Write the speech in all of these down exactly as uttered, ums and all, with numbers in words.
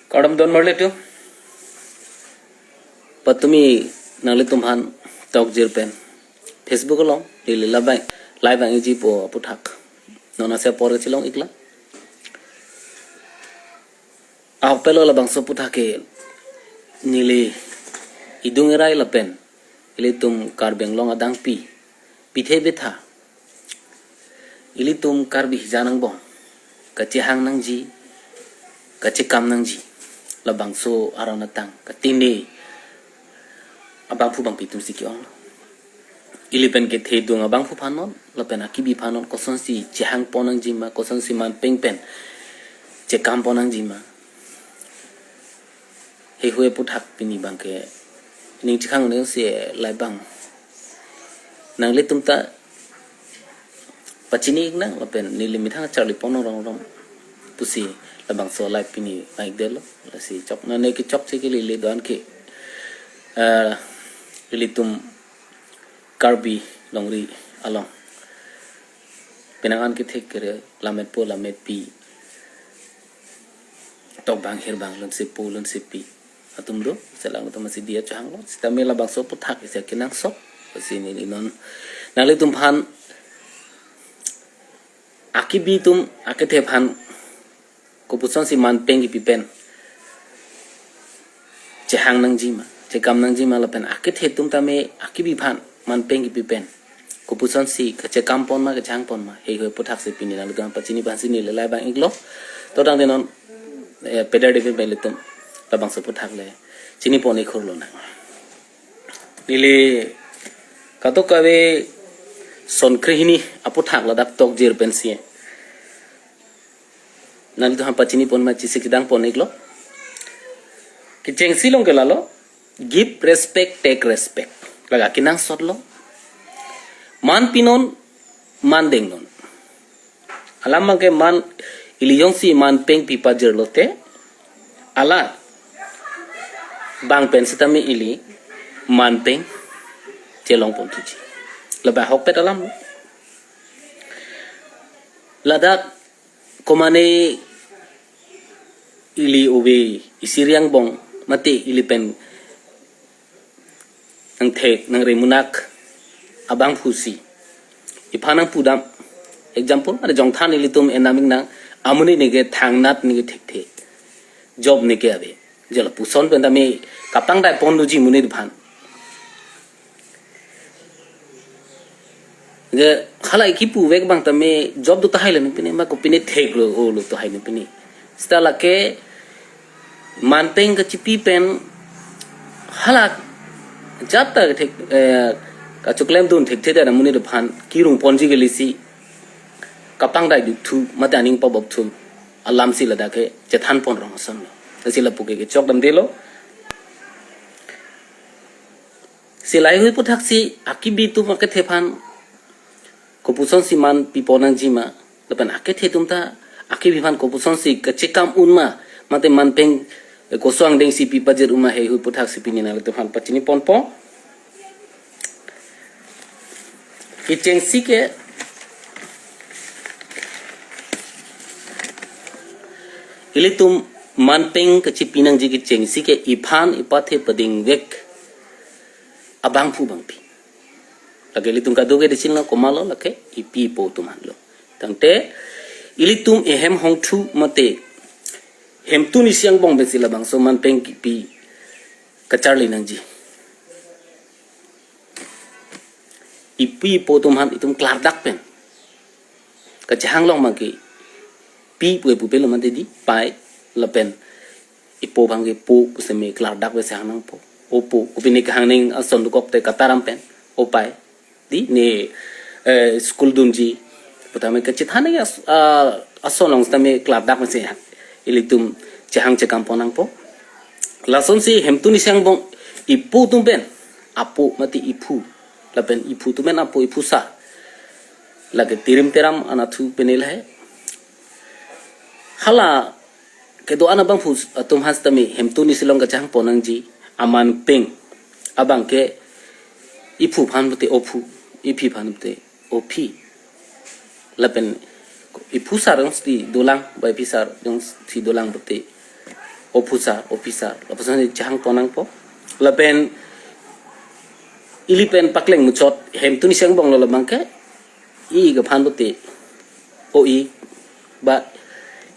Kardom don marli tu. Patumi nanglitum aphan tokjir pen Facebook along neli labang, labang iji po aputhak non ase apor kachelong iklo. Ahok pelo labangso aputhak ke neli idung irai lapen ilitum Karbi Anglong adangpi, pithe bitha, ilitum Karbi hijan angbong kachehang nangji, kachekam nangji, labangso aron atang katene abangphu bangpi atum si ke-ong. Ili pen kethedung abangphu aphan non lapen akibi aphan non kosonsi chehang pon nangji ma, kosonsi manpeng pen chekam pon nangji ma, heihui aputhak pini abangke ning chikhang ning si labang nanglitum ta pachini iknang lapen neli methang charli pon rong rong pusi labangso live pini maikdetlo. Lasi chok nane kechokche ke lele do-an ke, eh, ilitum Karbi longri along penang an kethek kere lammet po lammet pi, tokbang hirbang, lunsepo lunsepi atum do, selang atum si dia chehanglo. Sitame labangso aputhak isi kenangsot, si neli non nanglitum aphan, akibi atum akethe aphan kopusonsi manpeng kipi pen chehang nangji ma, chekam nangji ma lapen akethe atum tame akibi aphan manpeng kipi pen kopusonsi kachekam pon ma, kachehang pon ma, heihui aputhak si pini nanglitum aphan pachini aphan si neli labang iklo. To tangte non, eh, pedar depin pen ilitum labangso aputhak le chini pon ikhur lonang. Neli kadokave son krehini aputhak ladak tokjir pensi nanglitum aphan pachini pon ma chisi kedang pon iklo. Kechengsi along ke lalo, give respect, take respect. Laga kenangsotlo. Man pinon, man dengnon. Alam abangke man, ili jongsi manpeng pi pajirlo te, alang abang pen sitame ili manpeng chelong pon thuji. Labang ahokpet alam. Ladak komane ili ove isi ri angbong mate ili pen nangthek nangremunak abangphu si iphan nangpudam. Example, mane jongthan ilitum enam iknang, amonit neke thangnat neke thekthe, job neke ave. Je lapuson pen tame kapangdai pon doji monit aphan. Je halai kipu vek abang tame job do tahai le nangpine, ma kopine theklo o lo tahai nangpine. Sita lake manpeng kachipi pen hala jat ta thek, eh, kachoklem dun thekthe ta monit aphan kirung ponji kali si kapangdai duk thu mate aning pabok thu alam si ladak ke chethan pon rong asonlo. Lasi lapu ke kechok damdetlo. Si laihui aputhak si akibi atum akethe aphan kopusonsi man pi pon nangji ma, lapen akethe atum ta akibi aphan kopusonsi kachekam un ma, mate manpeng, eh, koso angdeng si pi pajir un ma, heihui aputhak si pini nanglitum aphan pachini ponpo. Kechengsi ke ilitum manpeng kachipi nangji kechengsi ke iphan ipathe pading vek abangphu bangpi. Lake ilitum kado ke dichinlo, komatlo, lake ipi ipo atum aphanlo. Tangte ilitum ehem hongthu mate hemtun isi angbong pensi labangso manpeng kipi kacharli nangji. Ipi ipo atum aphan itum klardak pen kachehang long abangke pi pu pu pelo mate di pai lapen ipo abangke po pusitame klardak pen chehang nangpo. O po, kopine kehang ning ason dokok te kataram pen, o pai, di ne, eh, school dunji pu tame kachethan ning as-, ah, ason long sitame klardak pen si ilitum chehang chekam pon nangpo. Lasonsi hemtun isi angbong ipo atum pen apo mate iphu, lapen iphu atum pen apo, iphusar, lake tirim teram anathu pene lahai. Hala kedo-an abangphu atum aphan sitame hemtun isi along kachehang pon nangji amanpeng abangke iphu aphan pute ophu, iphi aphan pute ophi. Lapen iphusar jongsi dolang, ba iphisar jongsi dolang pute Ophusa, ophisar, lapuson chehang pon nangpo. Lapen ili pen pakleng muchot, hemtun isi angbong lo labang ke, ik aphan pulote o-ik, ba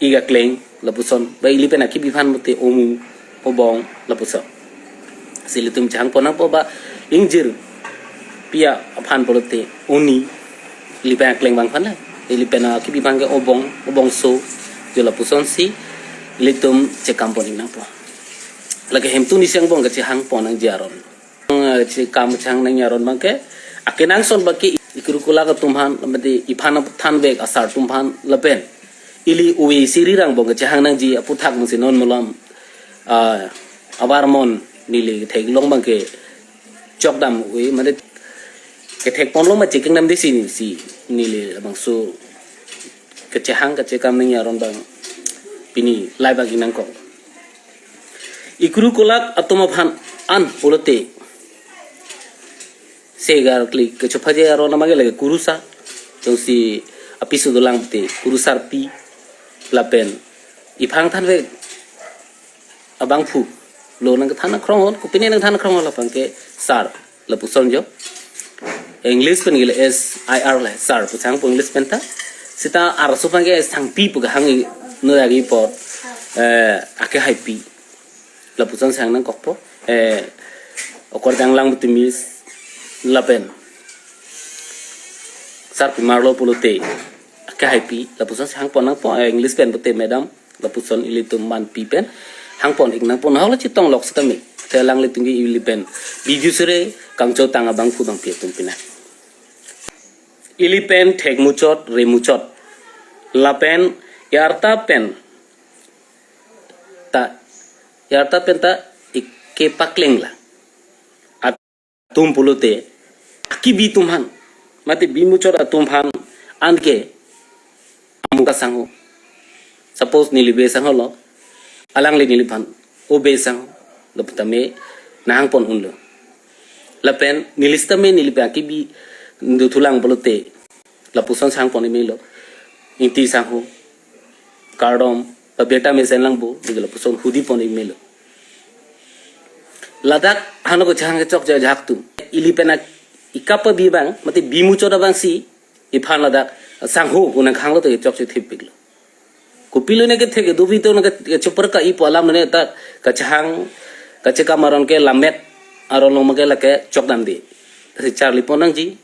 ik akleng lapuson, ba ili pen akibi aphan pulote omu, obong lapuson. Si ilitum chehang pon nangpo ba ingjirpi aphan pulote oni, ili pen akleng abang aphan le, ili pen akibi abang ke obong, obongso, jo lapusonsi ilitum chekam pon-ik nangpo. Lake hemtun isi angbong kachehang pon nangji aron. Eh, chekam chehang nangji aron abang ke, akenangsot abang ke ikuru kulak atum aphan, mate iphan thanvek asar atum aphan lapen ili ove isi rirang angbong kachehang nangji aphuthak masi non malom, ah, avarmon neli theklong abang ke chokdam ove, mate kethek ponlong ma chekeng damde si neli, si neli labangso kachehang kachekam nangji aron abang pini lai abang ik nangkok. Ikuru kulak atum aphan an pulote segar kli kechophaje aron abang ke lake kurusar, jongsi apiso dolang pulote kurusarpi, lapen iphan thanvek abangphu lo nangkethan nangkrong hol, kopine nangthan nangkrong hol abang ke sir lapuson jo. English pen ke le S I R le, sir pu chehangpo English pen ta. Seta arloso abang ke sangpi pu kehang i, no agi po, eh, akehaipi, lapuson chehang nangkokpo. Eh, okor danglang butimis lapen sarpimar lo pulote akehaipi, lapuson chehang pon nangpo. Eh, English pen pulote madam, lapuson ilitum manpi pen hang pon-ik nangpo, nahok le chetong lok setame. Te alanglitum ke ili pen video sere kangchotang abangphu abangpi atum pinai. Ili pen thek muchot, re muchot. Lapen arta pen ta, arta pen ta ik kepakleng lang atum pulote akibi atum aphan, mate bi muchot atum aphan an ke amu kasangho. Suppose neli be sangho lo, alangli neliphan o be sangho, lapu tame nahang pon unlo. Lapen neli setame neli pen akibi dothulang pulote lapuson chehang pon-ik melo. Ingti sangho, kardom, ba beta mesen lang bo, neli lapuson hudi pon-ik melo. Ladak hano kachehang kechokche ajahak atum, ili pen ak-, ikap abi abang, mate bi muchot abangsi iphan ladak sangho pu nangkhang lo te kechokche thipiklo. Kopilo ne kethek kedo bi to ne ke, kechoper ka-ipo alam ne ta kachehang kachekam aron ke lammet aron along ma ke lake chokdamde. Si charli pon nangji,